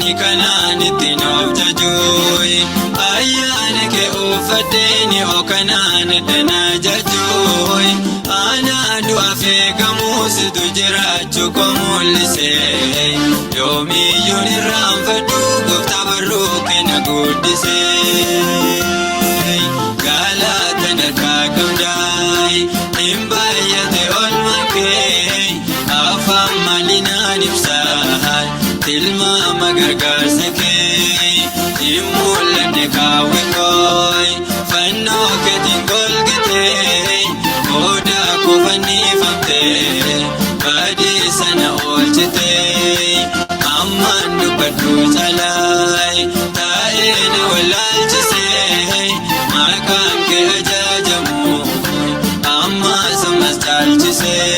Ani kanaan ittiin of jajuuyi. Ayyaana kee uffadheeni oo kanaan adda na jajuuyi. Anaa du'a feegamuu situ jiraachuu koo mul'isee. Yoomiyyuun irraanfadhu gooftaa barruu kee na guddisee. Galata narkaa qabdaay hin baay'ate olma kee. Afaan maalinaan ibsaa tilmaama gargaarsa kee hin mul'anne kaawwe kooy fannoo keetiin golgitee qooda koo fannifamtee badii sana oolchitee ammaan dubbadhu calaay taa'ee na wallaalchisee maqaan kee ajajamu ammas ammas caalchisee.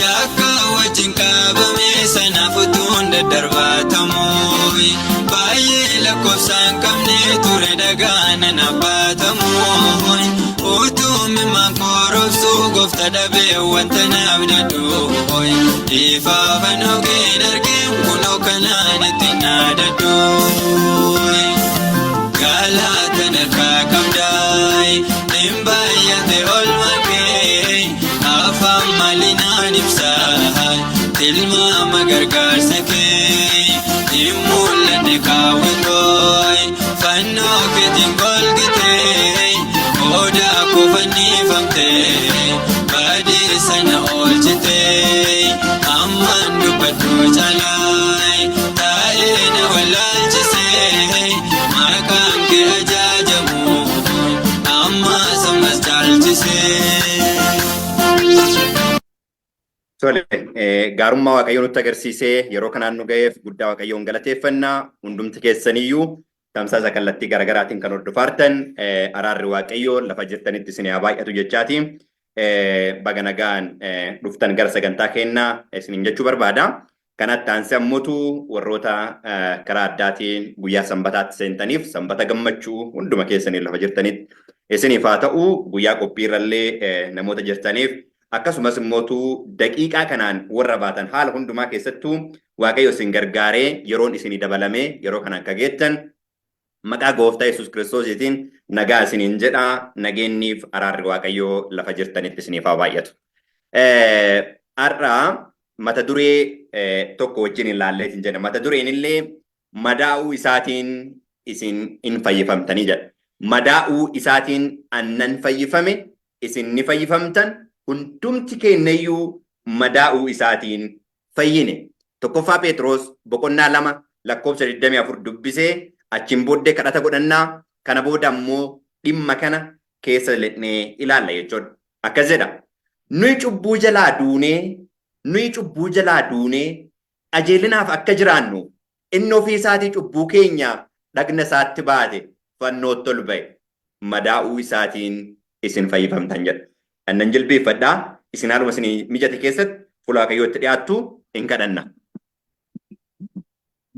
Yakka wajjin qabame sanaaf utuun daddarbatamuuyi. Baay'ee lakkoofsaan qabne ture dhagaan abbaatamuuyi. Utuu mimmaan korobsuu goofta dhabee wanta naaf dadhuuyi. Ifaafan hogeen argeen kunoo kanaan itti naadadhuuyi. Galata narkaa qabdaay hin baay'ate olma kee afaan maalinaan ibsaa tilmaama gargaarsa kee hin mul'anne kaawwe kooy fannoo keetiin golgitee qooda koo fannifamtee badii sana oolchitee ammaan dubbadhu calaay taa'ee na wallaalchisee maqaan kee ajajamu ammas ammas caalchisee. Tole, gaarummaa Waaqayyoo nutti agarsiisee yeroo kanaan nu ga'eef guddaa Waaqayyoon galateeffannaa. Hundumti keessaniyyuu tamsaasa kallattii garaagaraatiin kan hordofaartan araarri Waaqayyoo lafa jirtanitti isin haa baay'atu jechaati. Baga nagaan dhuftan gara sagantaa keenyaa isiniin jechuu barbaada. Kanatti aansee ammotu warroota karaa addaatiin guyyaa sanbataatti seentaniif sanbata gammachuu hunduma keessanii lafa jirtanitti isiniif haa ta'u. Guyyaa qophiirrallee namoota jirtaniif, akkasumas immootu daqiiqaa kanaan warra baatan, haala hundumaa keessattuu Waaqayyo isin gargaaree yeroon isinii dabalamee yeroo kanaan kageettan maqaa gooftaa Yesuus Kiristoosiitiin nagaa isiniin jedha. Nageenniif araarri Waaqayyoo lafa jirtanitti isiniif haa baay'atu. Har'a mata duree tokko wajjin ilaalleetiin jedha. Mata dureen illee "Madaa'uu isaatiin isin in fayyifamtanii" jedha. Madaa'uu isaatiin annan fayyifame, isin ni fayyifamtan, hundumti keenyayyuu madaa'uu isaatiin fayyine. Tokkoffaa Phexros boqonnaa 2 lakkoofsa 24 dubbisee achiin booddee kadhata godhannaa, kana booda ammoo dhimma kana keessa lixnee ilaalla jechuudha. Akkas jedha. Nuyi cubbuu jalaa duunee, nuyi cubbuu jalaa duunee qajeelinaaf akka jiraannu inni ofii isaatii cubbuu keenya dhagna isaatti baate fannootti ol ba'e. Madaa'uu isaatiin isin fayyifamtan jedha. Annan jilbeeffadhaa, isin haaluma isin mijate keessatti fuula Waaqayyootti dhiyaattu, hin kadhanna.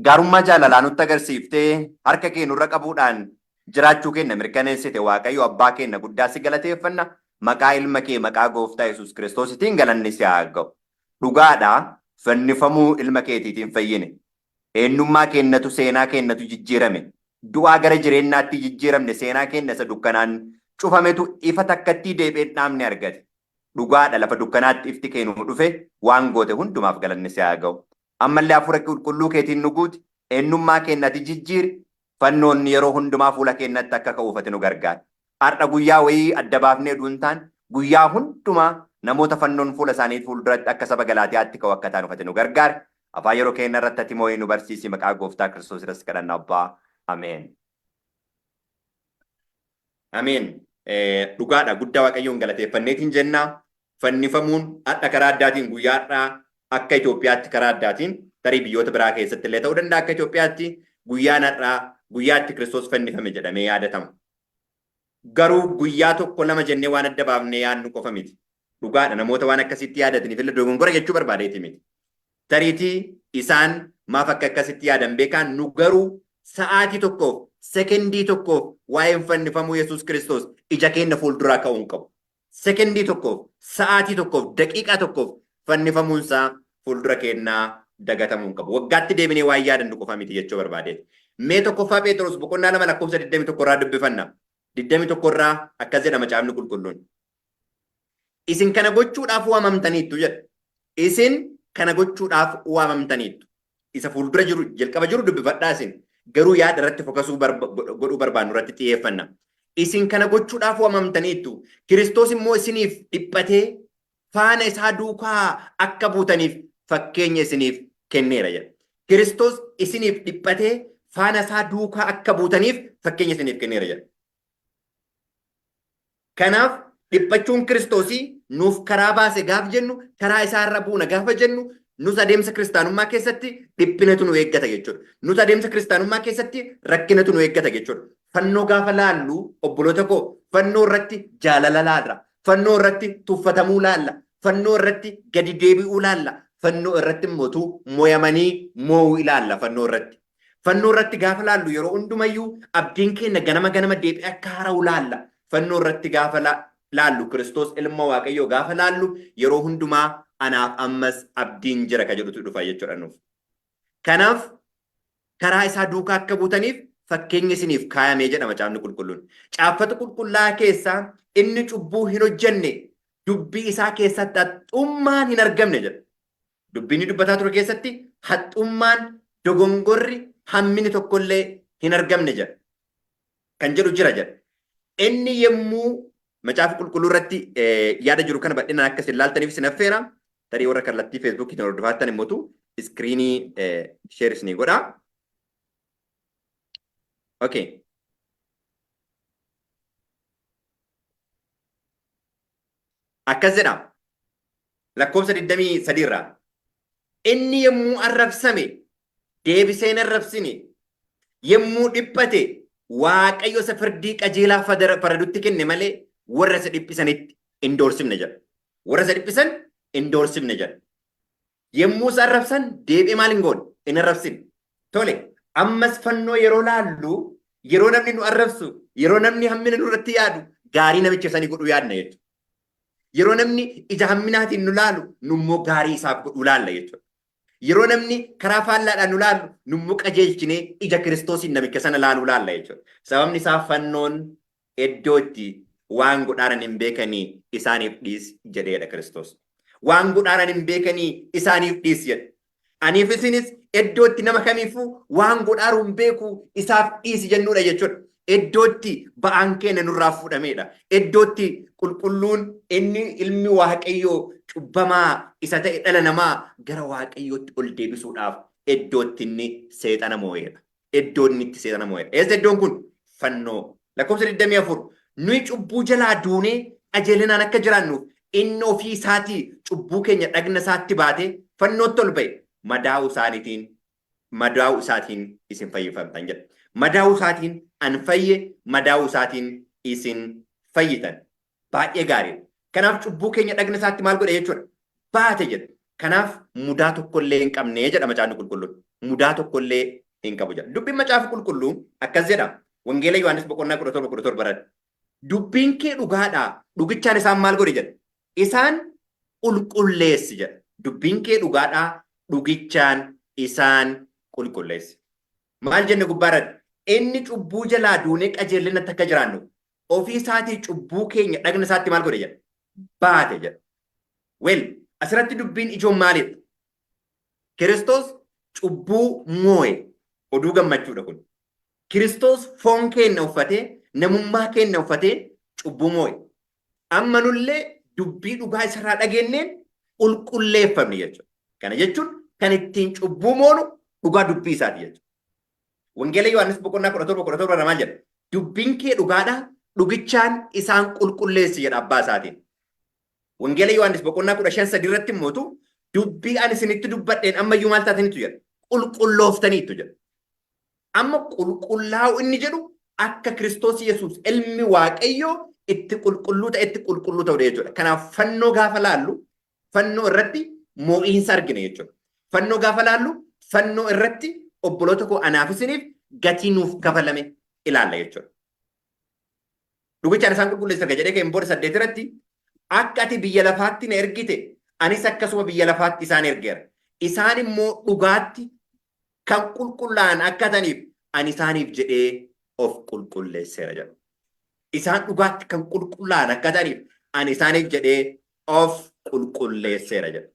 Gaarummaa jaalalaa nutti agarsiiftee harka kee nurra qabuudhaan jiraachuu keenya mirkaneessite Waaqayyo abbaa keenya, guddaa si galateeffanna. Maqaa ilma kee, maqaa gooftaa Yesuus Kiristoositiin galanni si haa ga'u. Dhugaadha, fannifamuu ilma keetiitiin fayyine. Eenyummaa keenyatu, seenaa keenyatu jijjiirame. Du'aa gara jireenyaatti jijjiiramne, seenaa keenya isa dukkanaan cufametu ifa takkattii deebi'een dhaamne argate. Dhugaadha, lafa dukkanaatti ifti kee nuu dhufe, waan goote hundumaaf galanni si haa ga'u. Ammallee hafuura qulqulluu keetiin nu guuti, eenyummaa keenya ati jijjiiri, fannoon yeroo hundumaa fuula keenyatti akka ka'uuf ati nu gargaari. Har'a guyyaa wayii adda baafnee oduu hin taane, guyyaa hundumaa namoota fannoon fuula isaanii fuulduratti akka saba Galaatiyaatti ka'u akka taanuuf ati nu gargaari. Afaan yeroo keenya irratti ati moo'ii nu barsiisi, maqaa gooftaa Kiristoos irratti kadhanna abbaa. Ameen. Ameen. Dhugaadha, guddaa Waaqayyoon galateeffanneetiin jenna. Fannifamuun har'a karaa addaatiin guyyaa har'aa akka Itoophiyaatti karaa addaatiin, tarii biyyoota biraa keessatti illee ta'uu danda'a, akka Itoophiyaatti guyyaan har'aa guyyaa itti Kiristoos fannifame jedhamee yaadatama. Garuu guyyaa tokko lama jennee waan adda baafnee yaadnu qofa miti. Dhugaadha, namoota waan akkasitti yaadataniif illee dogongora jechuu barbaadeeti miti. Tariitii isaan maaf akka akkasitti yaadan beekaan, nu garuu sa'aatii tokkoof, sekendii tokkoof waa'een fannifamuu Yesuus Kiristoos ija keenya fuulduraa ka'uu hin qabu. Sekendii tokkoof, sa'aatii tokkoof, daqiiqaa tokkoof fannifamuunsaa fuuldura keenyaa dagatamuu hin qabu. Waggaatti deebinee waan yaadannu qofa miti jechuu barbaadeeti. Mee 1ffaa Phexros boqonnaa 2 lakkoofsa 21 irraa dubbifanna. 21 irraa akkas jedha Macaafni Qulqulluun. Isin kana gochuudhaaf waamamtaniittu jedha. Isin kana gochuudhaaf waamamtaniittu. Isa fuuldura jiru, jalqaba jiru dubbifadhaa isin. Garuu yaada irratti fokasuu godhuu barbaannu irratti xiyyeeffanna. Isin kana gochuudhaaf waamamtaniittu. Kiristoos immoo isiniif dhiphatee faana isaa duukaa akka buutaniif fakkeenya isiniif kenneera jedha. Kiristoos isiniif dhiphatee faana isaa duukaa akka buutaniif fakkeenya isiniif kenneera jedha. Kanaaf dhiphachuun Kiristoosii nuuf karaa baase gaaf jennu, karaa isaa irra buuna gaafa jennu, nus adeemsa kiristaanummaa keessatti dhiphinatu nu eeggata jechuudha. Nus adeemsa kiristaanummaa keessatti rakkinatu nu eeggata jechuudha. Fannoo gaafa laallu, obboloota koo, fannoo irratti jaalala laalla. Fannoo irratti tuffatamuu laalla. Fannoo irratti gadi deebi'uu laalla. Fannoo irratti immoo moyamanii moo'uu ilaalla fannoo irratti. Fannoo irratti gaafa laallu yeroo hundumayyuu abdiin keenya ganama ganama deebi'ee akka haara'u laalla. Fannoo irratti gaafa laallu, Kiristoos ilma Waaqayyoo gaafa laallu, yeroo hundumaa anaaf ammas abdiin jira ka jedhutu dhufa jechuudha nuuf. Kanaaf karaa isaa duukaa akka buutaniif fakkeenya isiniif kaayamee jedha Macaafni Qulqulluun. Caaffata qulqullaa'aa keessaa inni cubbuu hin hojjenne, dubbii isaa keessatti haxxummaan hin argamne jedha. Dubbii inni dubbataa ture keessatti haxxummaan, dogongorri, hammini tokkollee hin argamne jedha. Kan jedhu jira jedha. Inni yommuu Macaafa Qulqulluu irratti yaada jiru kana bal'inaan akka isin laaltaniif isin affeera. Tarii warra kallattii Feesbuukiitiin hordofaattan immoo iskiriinii sheer isinii godha. Okay. Akkas jedha. Lakkoofsa 23 irraa. Inni yommuu arrabsame deebisee hin arrabsine. Yommuu dhiphate Waaqayyo isa firdii qajeelaa faradutti kenne malee warra isa dhiphisanitti hin doorsifne jedha. Warra isa dhiphisan hin doorsifne jedha. Yommuu isa arrabsan deebi'ee maal hin goone? Hin arrabsine. Tole, ammas fannoo yeroo laallu, yeroo namni nu arrabsu, yeroo namni hammina nurratti yaadu, gaarii namicha sanii godhuu yaadna jechuudha. Yeroo namni ija hamminaatiin nu laalu, nu immoo gaarii isaaf godhuu laalla jechuudha. Yeroo namni karaa faallaadhaan nu laalu, nu immoo qajeelchinee ija Kiristoosiin namicha sana laaluu laalla jechuudha. Sababni isaa fannoon iddoo itti waan godhaaran hin beekanii isaaniif dhiis jedheedha Kiristoos. Waan godhaaran hin beekanii isaaniif dhiis jedhe. Aniif isinis iddoo itti nama kamiifuu waan godhaaru hin beeku isaaf dhiisi jennuudha jechuudha. Iddoo itti ba'aan keenya nurraa fuudhameedha. Iddoo itti qulqulluun inni ilmi Waaqayyoo cubbamaa isa ta'e dhala namaa gara Waaqayyootti ol deebisuudhaaf iddoo itti inni seexana moo'eedha. Iddoo inni itti seexana moo'eedha. Eessa iddoon kun? Fannoo. Lakkoofsa 24. Nuyi cubbuu jalaa duunee qajeelinaan akka jiraannuuf inni ofii isaatii cubbuu keenya dhagna isaatti baatee fannootti ol ba'e, madaa'uu isaaniitiin madaa'uu isaatiin isin fayyifamtan jedha. Madaa'uu isaatiin an fayye, madaa'uu isaatiin isin fayyitan. Baay'ee gaariidha. Kanaaf cubbuu keenya dhagna isaatti maal godhe jechuudha? Baate jedha. Kanaaf mudaa tokkollee hin qabne jedha Macaafni Qulqulluun. Mudaa tokkollee hin qabu jedha. Dubbiin Macaafa Qulqulluu akkas jedha. Wangeela Yohaannis boqonnaa 17 17 irratti. Dubbiin kee dhugaadha. Dhugichaan isaan maal godhe jedha? Isaan qulqulleessi jedha. Dubbiin kee dhugaadha. Dhugichaan isaan qulqulleessi. Maal jenne gubbaa irratti? Inni cubbuu jalaa duunee qajeelinatti akka jiraannu ofii isaatii cubbuu keenya dhagna isaatti maal godhe jedha? Baate jedha. Well, asirratti dubbiin ijoon maalidha? Kiristoos cubbuu moo'e. Oduu gammachuudha kun. Kiristoos foon keenya uffatee, namummaa keenya uffatee cubbuu moo'e. Amma nullee dubbii dhugaa isarraa dhageenneen qulqulleeffamne jechuudha. Kana jechuun kan ittiin cubbuu moonu dhugaa dubbii isaati jechuudha. Wangeela Yohaannis boqonnaa 17 17 irraa maal jedha? Dubbiin kee dhugaadha, dhugichaan isaan qulqulleessi jedha abbaa isaatiin. Wangeela Yohaannis boqonnaa 15 3 irratti immootu dubbii ani isinitti dubbadheen ammayyuu maal taataniitu jedha? Qulqullooftaniitu jedha. Amma qulqullaa'u inni jedhu Akka Kiristoos Yesuus ilmi Waaqayyoo itti qulqulluu ta'etti qulqulluu ta'udha jechuudha. Kanaaf fannoo gaafa laallu fannoo irratti moo'iinsa argina jechuudha. Fannoo gaafa laallu fannoo irratti obboloota koo anaaf isiniif gatii nuuf kafalame ilaalla jechuudha. Dhugichaan isaan qulqulleessa erga jedhee ka'een booda 8 irratti akka ati biyya lafaatti na ergite anis akkasuma biyya lafaatti isaan ergeera. Isaan immoo dhugaatti kan qulqullaa'an akka ta'aniif ani isaaniif jedhee of qulqulleesseera jedha. Isaan dhugaatti kan qulqullaa'an akka ta'aniif ani isaaniif jedhee of qulqulleesseera jedha.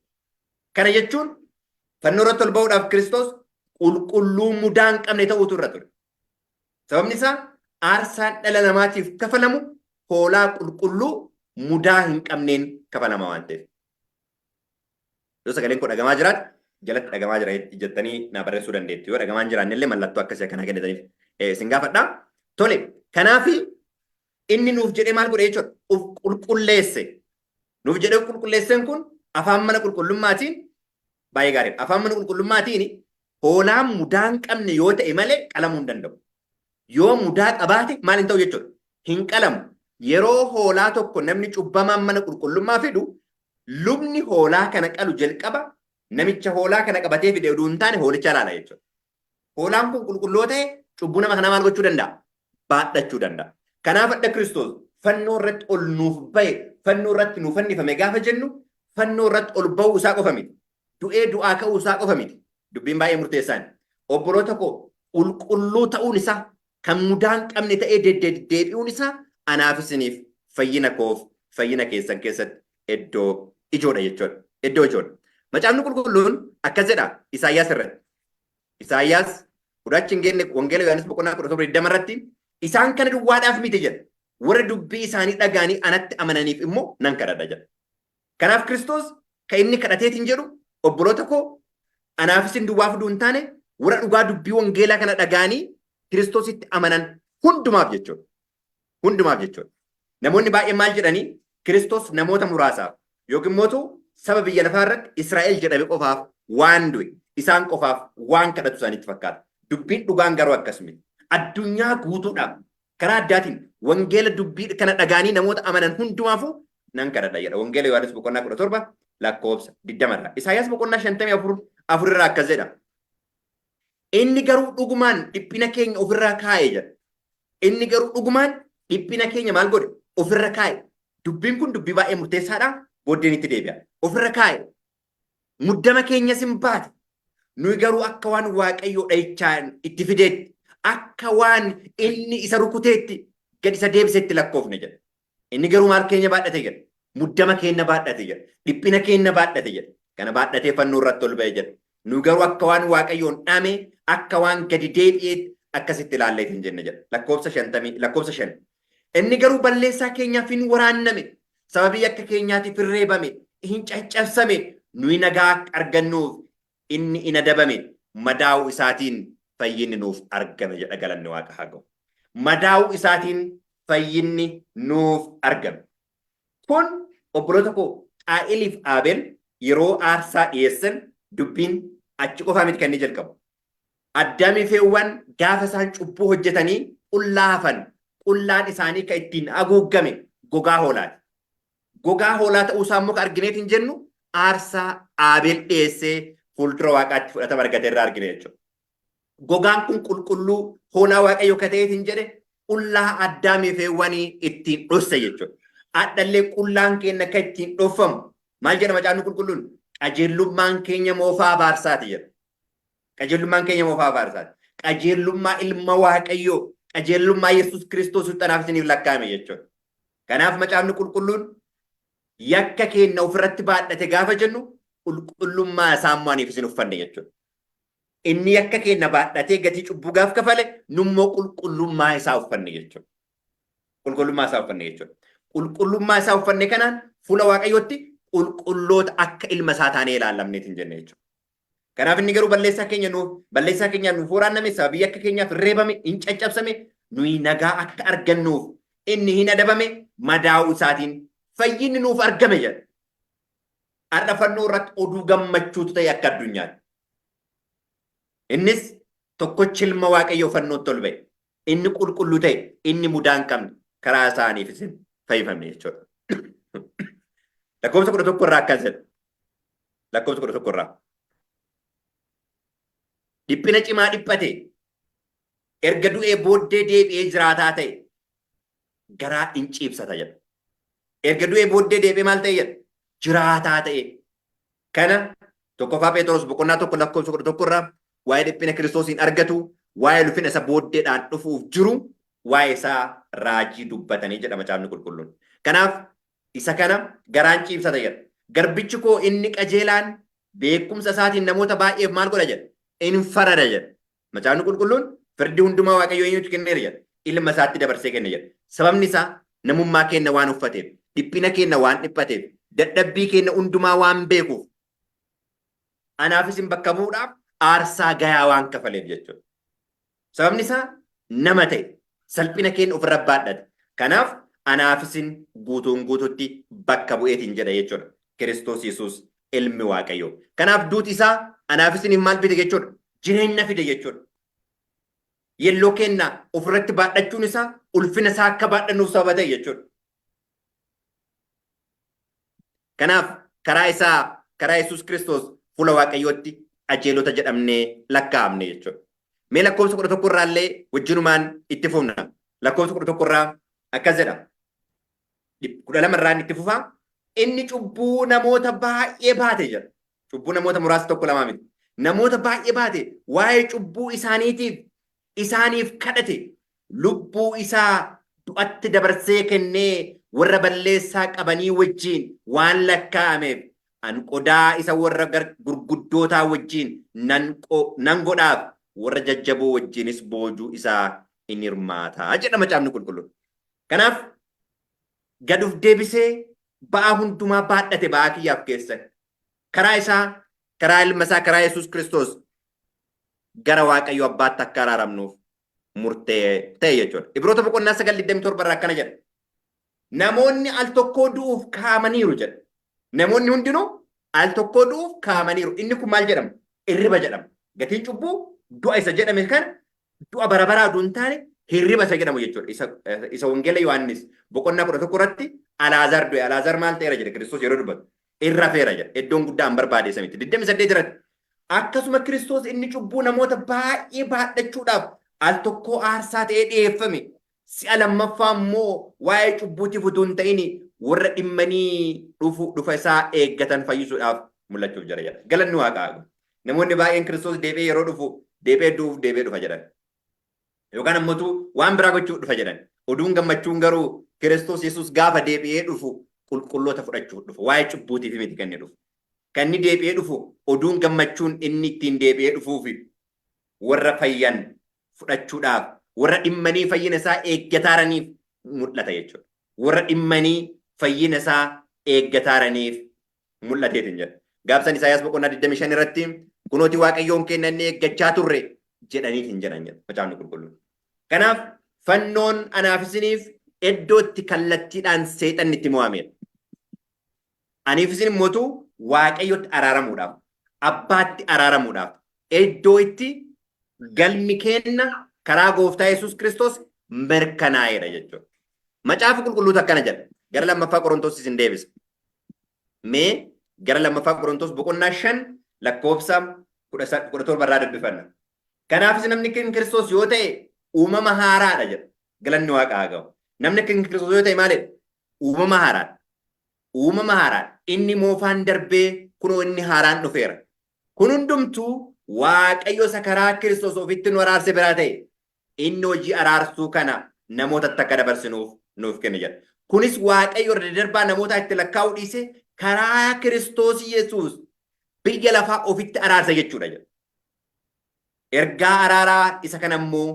Kana jechuun fannoo irratti ol ba'uudhaaf Kiristoos qulqulluu mudaa hin qabne ta'uutu irra ture. Sababni isaa aarsaan dhala namaatiif kafalamu hoolaa qulqulluu mudaa hin qabneen kafalama waan ta'eef. Yoo sagaleen koo dhagamaa jiraate jalatti dhagamaa jira jettanii naa barreessuu dandeettu. Yoo dhagamaa hin jiraanne illee mallattoo akkasii akkanaa kennitaniif isin gaafadha. Tole, kanaaf inni nuuf jedhee maal godhe jechuudha? Of qulqulleesse. Nuuf jedhee of qulqulleesseen kun afaan mana qulqullummaatiin baay'ee gaariidha. Afaan mana qulqullummaatiin hoolaan mudaa hin qabne yoo ta'e malee qalamuu hin danda'u. Yoo mudaa qabaate maal hin ta'u jechuudha? Hin qalamu. Yeroo hoolaa tokko namni cubbamaan mana qulqullummaa fidu lubni hoolaa kana qalu jalqaba namicha hoolaa kana qabatee fide oduu hin taane hoolicha ilaala jechuudha. Hoolaan kun qulqulluu ta'e cubbuu nama kanaa maal gochuu danda'a? Baadhachuu danda'a. Kanaaf adda Kiristoos fannoo irratti ol nuuf ba'e, fannoo irratti nuuf fannifame gaafa jennu fannoo irratti ol ba'uu isaa qofa miti. Du'ee du'aa ka'uu isaa qofa miti. Dubbiin baay'ee murteessaan. Obboloota koo qulqulluu ta'uun isaa kan mudaa hin qabne ta'ee deddeebi'uun isaa anaaf isiniif fayyina koof fayyina keessan keessatti iddoo ijoodha jechuudha. Iddoo ijoodha. Macaafni qulqulluun akkas jedha Isaayyaas irratti. Isaayyaas kudhachi hin geenne Wangeela Yohaannis boqonnaa 17 20 irratti isaan kana duwwaadhaaf miti jedha. Warra dubbii isaanii dhaga'anii anatti amananiif immoo nan kadhadha jedha. Kanaaf Kiristoos kan inni kadhateetiin jedhu obboloota koo anaaf isin duwwaaf utuu hin taane warra dhugaa dubbii wangeelaa kana dhaga'anii Kiristoositti amanan hundumaaf jechuudha. Hundumaaf jechuudha. Namoonni baay'een maal jedhanii Kiristoos namoota muraasaaf yookiin mootu saba biyya lafaa irratti Israa'el jedhame qofaaf waan du'e isaan qofaaf waan kadhatu isaanitti fakkaata. Dubbiin dhugaan garuu akkas miti. Addunyaa guutuudhaaf karaa addaatiin wangeela dubbii kana dhagaanii namoota amanan hundumaafuu nan kadhadha jedha. Wangeela Yohaannis boqonnaa 17 lakkoofsa 20 irraa. Isaayyaas boqonnaa 54 afur irraa akkas jedha. Inni garuu dhugumaan dhiphina keenya ofirraa kaa'e jedha. Inni garuu dhugumaan dhiphina keenya maal godhe? Ofirra kaa'e. Dubbiin kun dubbii baay'ee murteessaadha. Booddeen itti deebi'a. Ofirra kaa'e. Muddama keenyas hin baate. Nuyi garuu akka waan Waaqayyoo dhahichaan itti fideetti, akka waan inni isa rukuteetti gad isa deebisetti lakkoofne jedha. Inni garuu maal keenya baadhate jedha? Muddama keenya baadhate jedha. Dhiphina keenya baadhate jedha. Kana baadhatee fannoo irratti ol ba'e jedha. Nu garuu akka waan Waaqayyoon dhame, akka waan gadi deebi'eetti akkasitti ilaalleet hin jenne jedha. Lakkoofsa shantamii lakkoofsa 5. Inni garuu balleessaa keenyaaf hin waraanname, sababii yakka keenyaatiif hin reebame, hin caccabsame, nuyi nagaa akka argannuuf inni in adabame, madaa'uu isaatiin fayyinni nuuf argame jedha galanni Waaqa haa ga'u. Madaa'uu isaatiin fayyinni nuuf argame. Kun obboloota koo Qaa'eliif Aabel yeroo aarsaa dhiyeessan dubbiin achi qofaa miti kan inni jalqabu. Addaamii fi Hewwan gaafa isaan cubbuu hojjetanii qullaa hafan, qullaan isaanii kan ittiin haguuggame gogaa hoolaati. Gogaa hoolaa ta'uu isaa immoo kan argineet hin jennu aarsaa Aabel dhiyeessee fuuldura Waaqaatti fudhatama argate irraa argine jechuudha. Gogaan kun qulqulluu hoolaa Waaqayyo akka ta'eet hin jedhe qullaa Addaamii fi Hewwanii ittiin dhosse jechuudha. Adhallee qullaan keenya akka ittiin dhoffamu maal jedha macaafni qulqulluun? Qajeellummaan keenya moofaa abaarsaati jedha. Qajeelummaan keenya moofaa abaarsaati. Qajeelummaa ilma Waaqayyoo, qajeelummaa Yesuus Kiristoos anaaf isiniif lakkaa'ame jechuudha. Kanaaf macaafni qulqulluun yakka keenya ofirratti baadhate gaafa jennu qulqullummaa isaa immoo aniif isin uffanne jechuudha. Inni yakka keenya baadhatee gatii cubbuu gaaf kafale nummoo qulqullummaa isaa uffanne jechuudha. Qulqullummaa isaa uffanne jechuudha. Qulqullummaa isaa uffanne kanaan fuula Waaqayyootti qulqulloota akka ilma isaa taanee ilaallamneet hin jenne jechuudha. Kanaaf inni garuu balleessaa keenya nuuf balleessaa keenyaan nuuf waraanname sababii yakka keenyaaf hin reebame hin caccabsame nuyi nagaa akka argannuuf inni hin adabame madaa'uu isaatiin fayyinni nuuf argame jedha. Har'a fannoo irratti oduu gammachuutu ta'e akka addunyaatti. Innis tokkochi ilma Waaqayyoo fannootti ol ba'e. Inni qulqulluu ta'e, inni mudaa hin qabne karaa isaaniif isin fayyifamne jechuudha. Lakkoofsa 11 irraa akkas jedha. Lakkoofsa 11 irraa. Dhiphina cimaa dhiphate erga du'ee booddee deebi'ee jiraataa ta'e garaa in ciibsata jedha. Erga du'ee booddee deebi'ee maal ta'e jedha? Jiraataa ta'e. Kana tokkoffaa Phexros boqonnaa 1 lakkoofsa 11 irraa waa'ee dhiphina Kiristoosiin argatu, waa'ee ulfina isa booddeedhaan dhufuuf jiru, waa'ee isaa raajii dubbatanii jedha macaafni qulqulluun. Kanaaf isa kana garaan ciibsata jedha. Garbichi koo inni qajeelaan beekumsa isaatiin namoota baay'eef maal godha jedha? In farada jedha. Macaafni qulqulluun firdii hundumaa Waaqayyo eenyutti kenneera jedha? Ilma isaatti dabarsee kenne jedha. Sababni isaa namummaa keenna waan uffateef, dhiphina keenna waan dhiphateef, dadhabbii keenna hundumaa waan beekuuf, anaaf isin bakka bu'uudhaaf aarsaa gayaa waan kafaleef jechuudha. Sababni isaa nama ta'e, salphina keenna ofirra baadhate. Kanaaf anaaf isin guutuun guututti bakka bu'eetiin jedha jechuudha. Kiristoos Yesuus ilmi Waaqayyoo. Kanaaf duuti isaa anaaf isiniif maal fide jechuudha? Jireenya fide jechuudha. Yelloo keenna ofirratti baadhachuun isaa ulfina isaa akka baadhannuuf sababa ta'e jechuudha. Kanaaf karaa isaa karaa Yesuus Kiristoos fuula Waaqayyootti qajeelota jedhamnee lakkaa'amne jechuudha. Mee lakkoofsa 11 irraallee wajjinumaan itti fufna. Lakkoofsa 11 irraa akkas jedha. 12 irraan itti fufaa. Inni cubbuu namoota baay'ee baate jedha. Cubbuu namoota muraasa tokko lamaa miti. Namoota baay'ee baate waa'ee cubbuu isaaniitiif isaaniif kadhate lubbuu isaa du'atti dabarsee kennee warra balleessaa qabanii wajjiin waan lakkaa'ameef an qodaa isa warra gurguddootaa wajjiin nan godhaaf warra jajjaboo wajjiinis boojuu isaa in hirmaata jedha macaafni qulqulluun. Kanaaf gad of deebisee ba'aa hundumaa baadhate ba'aa kiyyaaf keessan. Karaa isaa, karaa ilma isaa, karaa Yesuus Kiristoos gara Waaqayyo Abbaatti akka araaramnuuf murtee ta'e jechuudha. Ibroota boqonnaa 9 27 irraa akkana jedha. Namoonni al tokkoo du'uuf kaa'amaniiru jedha. Namoonni hundinuu al tokkoo du'uuf kaa'amaniiru. Inni kun maal jedhama? Irriba jedhama. Gatiin cubbuu du'a isa jedhame kana du'a bara baraa utuu hin taane hirriba isa jedhamu jechuudha. Isa Wangeela Yohaannis boqonnaa 11 irratti Alaazaar du'e. Alaazaar maal ta'eera jedhe Kiristoos yeroo dubbatu. Irra rafeera jedha. Iddoon guddaa hin barbaade isa miti. 28 irratti akkasuma Kiristoos inni cubbuu namoota baay'ee baadhachuudhaaf al tokkoo aarsaa ta'ee dhi'eeffame. Si'a lammaffaa immoo waa'ee cubbuutiif utuu hin ta'in warra dhimmanii dhufu dhufa isaa eeggatan fayyisuudhaaf mul'achuuf jira jedha. Galanni Waaqaa haa gahu. Namoonni baay'een Kiristoos deebi'ee yeroo dhufu deebi'ee du'uuf deebi'ee dhufa jedhan. Yookaan ammoo waan biraa gochuuf dhufa jedhan. Oduun gammachuun garuu Kiristoos Yesuus gaafa deebi'ee dhufu qulqulloota fudhachuuf dhufa. Waa'ee cubbuutiif miti kan inni dhufu. Kan inni deebi'ee dhufu oduun gammachuun inni ittiin deebi'ee dhufuufi warra fayyan fudhachuudhaaf warra dhimmanii fayyina isaa eeggataaraniif mul'ata jechuudha. Warra dhimmanii fayyina isaa eeggataaraniif mul'ateetiin jedha. Gaafsan Isaayaas boqonnaa 25 irratti kunooti Waaqayyoon keenya inni eeggachaa turre jedhaniitiin jedhan jedha macaafni qulqulluun. Kanaaf fannoon anaaf isiniif iddoo itti kallattiidhaan seexanni itti mo'amedha. Aniif isin immoo Waaqayyotti araaramuudhaaf, Abbaatti araaramuudhaaf iddoo itti galmi keenna karaa Gooftaa Yesuus Kiristoos mirkanaa'eedha jechuudha. Macaafa qulqulluutu akkana jedha. Gara lammaffaa Qorontos isin deebisa. Mee gara lammaffaa Qorontos boqonnaa 5 lakkoofsa 17 irraa dubbifanna. Kanaafis namni kan Kiristoos yoo ta'e uumama haaraadha jedha. Galanni Waaqaa haa ga'u. Namni kan Kiristoos yoo ta'e maalidha? Uumama haaraadha. Uumama haaraadha. Inni moofaan darbee kunoo inni haaraan dhufeera. Kun hundumtuu Waaqayyo isa karaa Kiristoos ofitti nu araarse biraa ta'e. Inni hojii araarsuu kana namootatti akka dabarsinuuf nuuf kenne jedha. Kunis Waaqayyo irra daddarbaa namootaa itti lakkaa'uu dhiisee karaa Kiristoos Yesuus biyya lafaa ofitti araarse jechuudha jedha. Ergaa araaraa isa kana immoo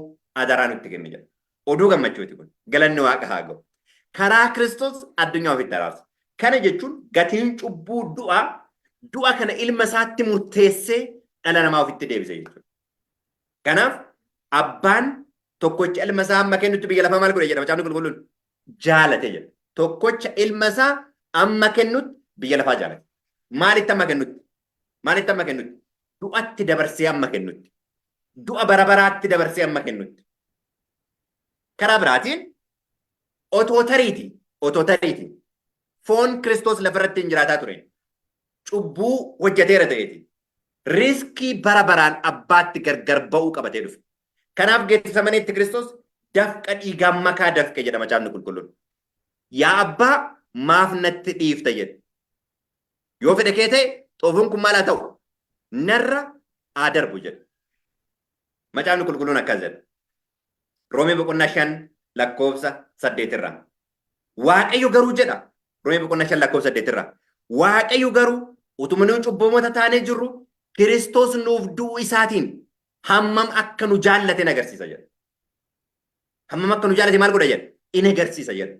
adaraa nutti kenne jedha. Oduu gammachuuti kun. Galanni Waaqa haa ga'u. Karaa Kiristoos addunyaa ofitti araarsa. Kana jechuun gatiin cubbuu du'a, du'a kana ilma isaatti murteessee dhala namaa ofitti deebise jechuudha. Kanaaf abbaan tokkocha ilma isaa amma kennutti biyya lafaa maal godhe jedha macaafni qulqulluun jaalate jedha. Tokkocha ilma isaa amma kennutti biyya lafaa jaalate. Maalitti amma kennutti? Maalitti amma kennutti? Du'atti dabarsee amma kennutti. Du'a bara baraatti dabarsee amma kennutti. Karaa biraatiin otoo tariiti foon Kiristoos lafarratti hin jiraataa ture, cubbuu hojjeteera ta'eeti, risk bara baraan abbaatti gargar ba'uu qabatee dhufe. Kanaaf Geetsemaneetti Kiristoos dafqa dhiigaan makaa dafqe jedha Macaafni Qulqulluun. "Yaa abbaa, maaf natti dhiifta?" jedhe. "Yoo fedhe kee ta'e xoofoon kun maal haa ta'u? Narra haa darbu" jedhe. Macaafni Qulqulluun akkas jedha. Roomee boqonnaa 5 lakkoofsa 8 irraa. Waaqayyo garuu jedha. Roomee boqonnaa 5 lakkoofsa 8 irraa. Waaqayyo garuu utuma nuyi cubbamoota taanee jirru Kiristoos nuuf du'uu isaatiin hammam akka nu jaallate agarsiisa jedha. Hammam akka nu jaallate maal godha jedha? In agarsiisa jedha.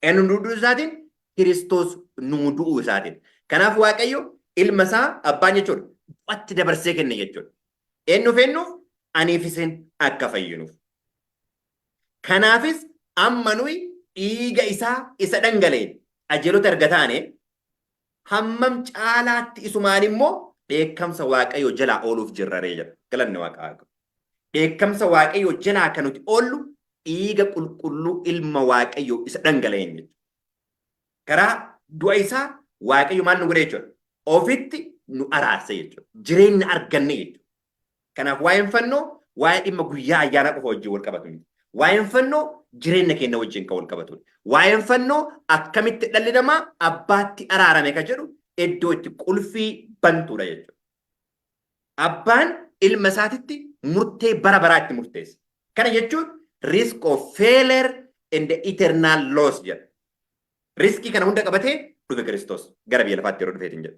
Eenyu nu du'uu isaatiin? Kiristoos nu du'uu isaatiin. Kanaaf Waaqayyo ilma isaa abbaan jechuudha, du'atti dabarsee kenne jechuudha. Eenyuuf eenyuuf? Aniif isin akka fayyinuuf. Kanaafis amma nuyi dhiiga isaa isa dhangala'een qajeelota erga taane, hammam caalaatti isumaan immoo dheekkamsa Waaqayyoo jalaa ooluuf jirraree jedha. Galanni Waaqaa haa ga'u. Dheekkamsa Waaqayyoo jalaa kan nuti oollu dhiiga qulqulluu ilma Waaqayyoo isa dhangala'een jechuudha. Karaa du'a isaa Waaqayyo maal nu godhe jechuudha? Ofitti nu araarse jechuudha. Jireenya arganne jechuudha. Kanaaf waa'een fannoo waa'ee dhimma guyyaa ayyaanaa qofa wajjin wal qabatu miti. Waa'een fannoo jireenya keenya wajjin kan wal qabatudha. Waa'een fannoo akkamitti dhalli namaa abbaatti araarame ka jedhu iddoo itti qulfii bantuudha jechuudha. Abbaan ilma isaatitti murtee bara baraa itti murteessa. Kana jechuun risk of failure and the eternal loss jedha. Risk kana hunda qabatee dhufe Kiristoos gara biyya lafaatti yeroo dhufeetiin jedha.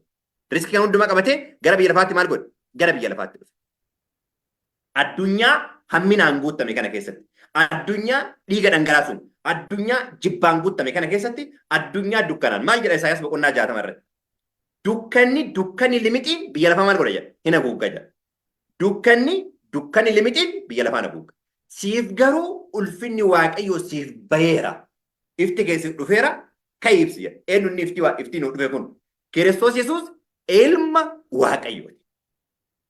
Risk kana hundumaa qabatee gara biyya lafaatti maal godhe? Gara biyya lafaatti dhufe. Addunyaa hamminaan guutame kana keessatti, addunyaa dhiiga dhangalaasuun, addunyaa jibbaan guutame kana keessatti, addunyaa dukkanaan maal jedha Isaayyaas boqonnaa 60 irratti? Dukkanni limixiin biyya lafaa maal godha jedha? Hin haguugga jedha. Dukkanni limixiin biyya lafaa haguugga. Siif garuu ulfinni Waaqayyoo siif baheera. Ifti keessi dhufeera, ka'ii ibsi jedha. Eenyu inni ifti nu dhufe kun? Kiristoos Yesuus ilma Waaqayyooti.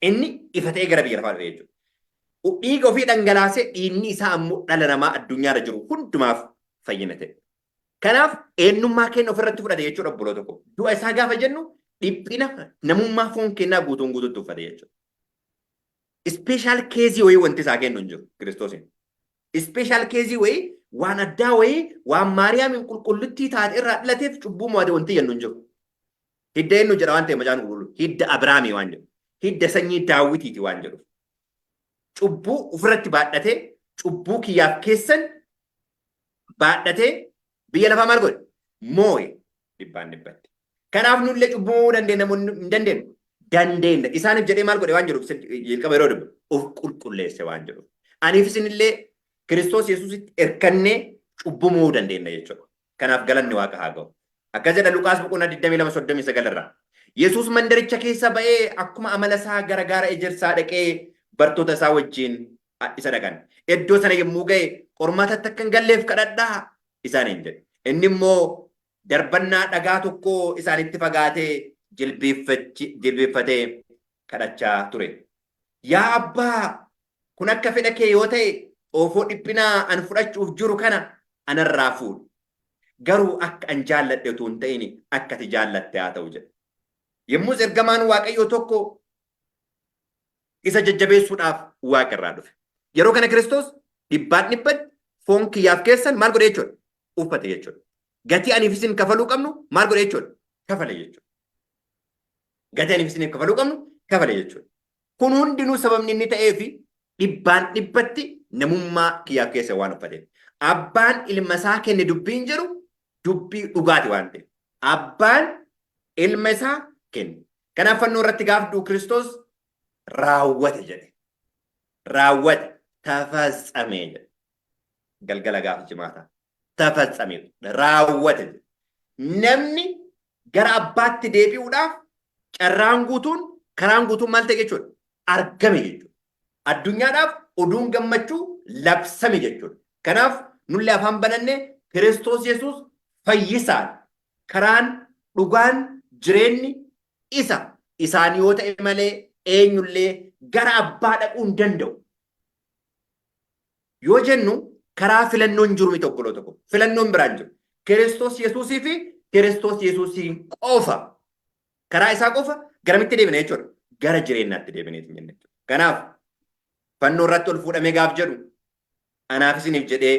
Inni ifa ta'ee gara biyya lafaa dhufe jechuudha. Dhiiga ofii dhangalaasee, dhiigni isaa ammoo dhala namaa addunyaarra jiru hundumaaf fayyina ta'e. Kanaaf eenyummaa keenya ofirratti fudhate jechuudha, obboloota koo. Du'a isaa gaafa jennu dhiphina namummaa foon keenyaa guutuun guutuutti uffate jechuudha. Special case wayii wanti isaa kennu hin jiru Kiristoosiin. Special case wayii, waan addaa wayii, waan Maariyaamiin qulqullittii taate irraa dhalateef cubbuu mo'ate wanti jennu hin jiru. Hidda eenyu jedha waan ta'eef Macaan Qulqulluu? Hidda Abiraamii waan jedhu. Hidda sanyii Daawitiiti waan jedhu. Cubbuu ofirratti baadhatee, cubbuu kiyyaaf keessan baadhatee biyya lafaa maal godhe? Moo'e dhibbaan dhibbatti. Kanaaf nullee cubbuu mo'uu dandeenya moo hin dandeenyu? Dandeenya. Isaaniif jedhee maal godhe waan jedhuuf, jalqaba yeroo dubbu of qulqulleesse waan jedhuuf. Aniif isinillee Kiristoos Yesuusitti hirkannee cubbuu mo'uu dandeenya jechuudha. Kanaaf galanni Waaqa haa ga'u. Akkas jedha Luqaas boqonnaa 22 39 irraa. Yesuus mandaricha keessa ba'ee akkuma amala isaa gara gaara ejersaa dhaqee bartoota isaa wajjin isa dhaqan. Iddoo sana yommuu ga'e, "Qormaatatti akka hin galleef kadhadhaa" isaaniin jedhe. Inni immoo darbannaa dhagaa tokko isaanitti fagaatee jilbeeffatee kadhachaa ture. "Yaa abbaa, kun akka fedha kee yoo ta'e xoofoo dhiphinaa an fudhachuuf jiru kana anarraa fuudhi. Garuu akka an jaalladhe utuu hin ta'in akka ati jaallatte haa ta'u" jedhe. Yommus ergamaan Waaqayyoo tokko isa jajjabeessuudhaaf Waaqa irraa dhufe. Yeroo kana Kiristoos dhibbaan dhibbatti foon kiyyaaf keessan maal godhe jechuudha? Uffate jechuudha. Gatii aniif isin kafaluu qabnu maal godhe jechuudha? Kafale jechuudha. Gatii aniif isiniif kafaluu qabnu kafale jechuudha. Kun hundinuu sababni inni ta'eefi dhibbaan dhibbatti namummaa kiyyaaf keessa waan uffateef. Abbaan ilma isaa kenne dubbiin jedhu dubbii dhugaati waan ta'eef. Abbaan ilma isaa kenne. Kanaaf fannoo irratti gaaf du'u Kiristoos "Raawwate" jedhe. Raawwate, tafatsamee jedhe. Galgala gaafa jimaataa. Tafatsamee, raawwate jedhe. Namni gara abbaatti deebi'uudhaaf carraan guutuun, karaan guutuun maal ta'e jechuudha? Argame jechuudha. Addunyaadhaaf oduun gammachuu labsame jechuudha. Kanaaf nullee afaan bananne Kiristoos Yesuus fayyisaan, karaan, dhugaan, jireenyi isa, isaan yoo ta'e malee eenyullee gara abbaa dhaquu hin danda'u. Yoo jennu Karaa filannoon jiru miti obboloota koo. Filannoon biraan jiru. Kiristoos Yesuusii fi Kiristoos Yesuusiin qofa. Karaa isaa qofa garamitti deebina jechuudha? Gara jireenyaatti deebineeti jenne jechuudha. Kanaaf fannoo irratti ol fuudhamee gaaf jedhu anaaf isiniif jedhee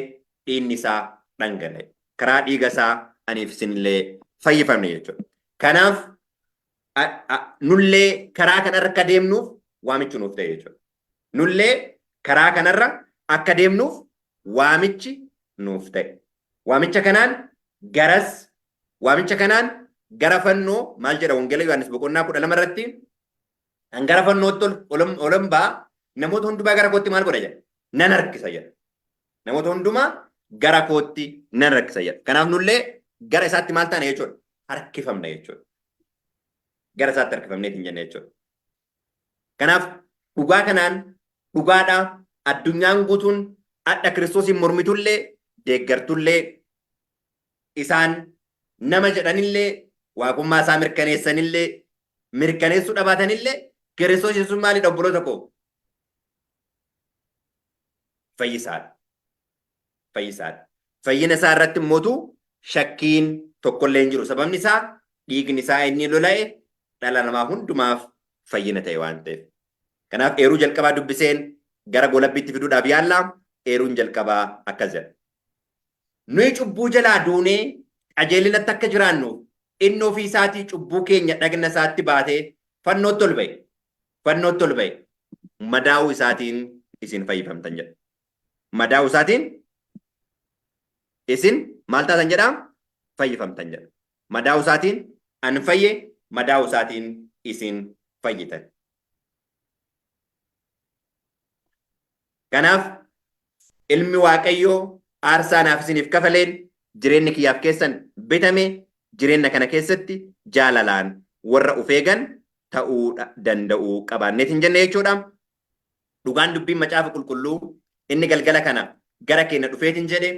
dhiigni isaa dhangala'e. Karaa dhiiga isaa aniif isinillee fayyifamne jechuudha. Kanaaf nullee karaa kanarra akka deemnuuf waamichi nuuf ta'e jechuudha. Nullee karaa kanarra akka deemnuuf waamichi nuuf ta'e. Waamicha kanaan garas waamicha kanaan gara fannoo maal jedha Wangeela Yohaannis boqonnaa 12 irratti an gara fannootti ol ba'a namoota hundumaa gara kootti maal godha jedha nan harkisa jedha. Namoota hundumaa gara kootti nan harkisa jedha. Kanaaf nullee gara isaatti maal taana jechuudha? Harkifamna jechuudha. Gara isaatti harkifamneeti hin jenne jechuudha. Kanaaf dhugaa kanaan dhugaadha addunyaan guutuun adha Kiristoosiin mormitullee deeggartullee isaan nama jedhanillee waaqummaa isaa mirkaneessanillee mirkaneessuu dhabaatanillee Kiristoos Yesuus maalidha obboloota koo? Fayyisaadha. Fayyisaadha. Fayyina isaa irratti immootu shakkiin tokkollee hin jiru. Sababni isaa dhiigni isaa inni lola'e dhala namaa hundumaaf fayyina ta'e waan ta'eef. Kanaaf eeruu jalqabaa dubbiseen gara goolabbiitti fiduudhaaf yaalla. Eeruun jalqabaa akkas jedha. Nuyi cubbuu jalaa duunee qajeelinatti akka jiraannuuf inni ofii isaatii cubbuu keenya dhagna isaatti baatee fannootti ol ba'e. Fannootti ol ba'e. Madaa'uu isaatiin isin fayyifamtan jedha. Madaa'uu isaatiin isin maal taatan jedha? Fayyifamtan jedha. Madaa'uu isaatiin an fayye, madaa'uu isaatiin isin fayyitan. Kanaaf ilmi Waaqayyoo aarsaa naaf isiniif kafaleen jireenyi kiyyaaf keessan bitame jireenya kana keessatti jaalalaan warra of eegan ta'uu danda'uu qabaanneet hin jenne jechuudha. Dhugaan dubbiin macaafa qulqulluu inni galgala kana gara keenya dhufeetiin jedhe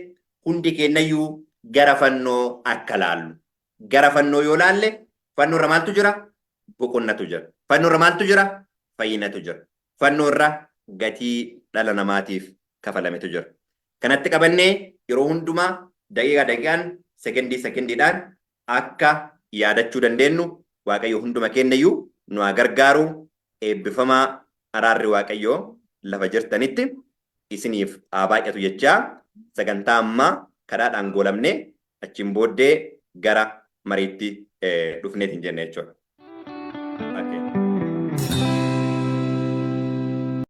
hundi keenyayyuu gara fannoo akka laallu. Gara fannoo yoo laalle fannoo irra maaltu jira? Boqonnatu jira. Fannoo irra maaltu jira? Fayyinatu jira. Fannoo irra gatii dhala namaatiif kafalametu jira. Kanatti qabannee yeroo hundumaa daqiiqaa daqiiqaan sekendii sekendiidhaan akka yaadachuu dandeenyu Waaqayyo hunduma keenyayyuu nu haa gargaaru. Eebbifamaa araarri Waaqayyoo lafa jirtanitti isiniif haa baay'atu jechaa sagantaa ammaa kadhaadhaan goolabnee achiin booddee gara mariitti dhufneet hin jenne jechuudha.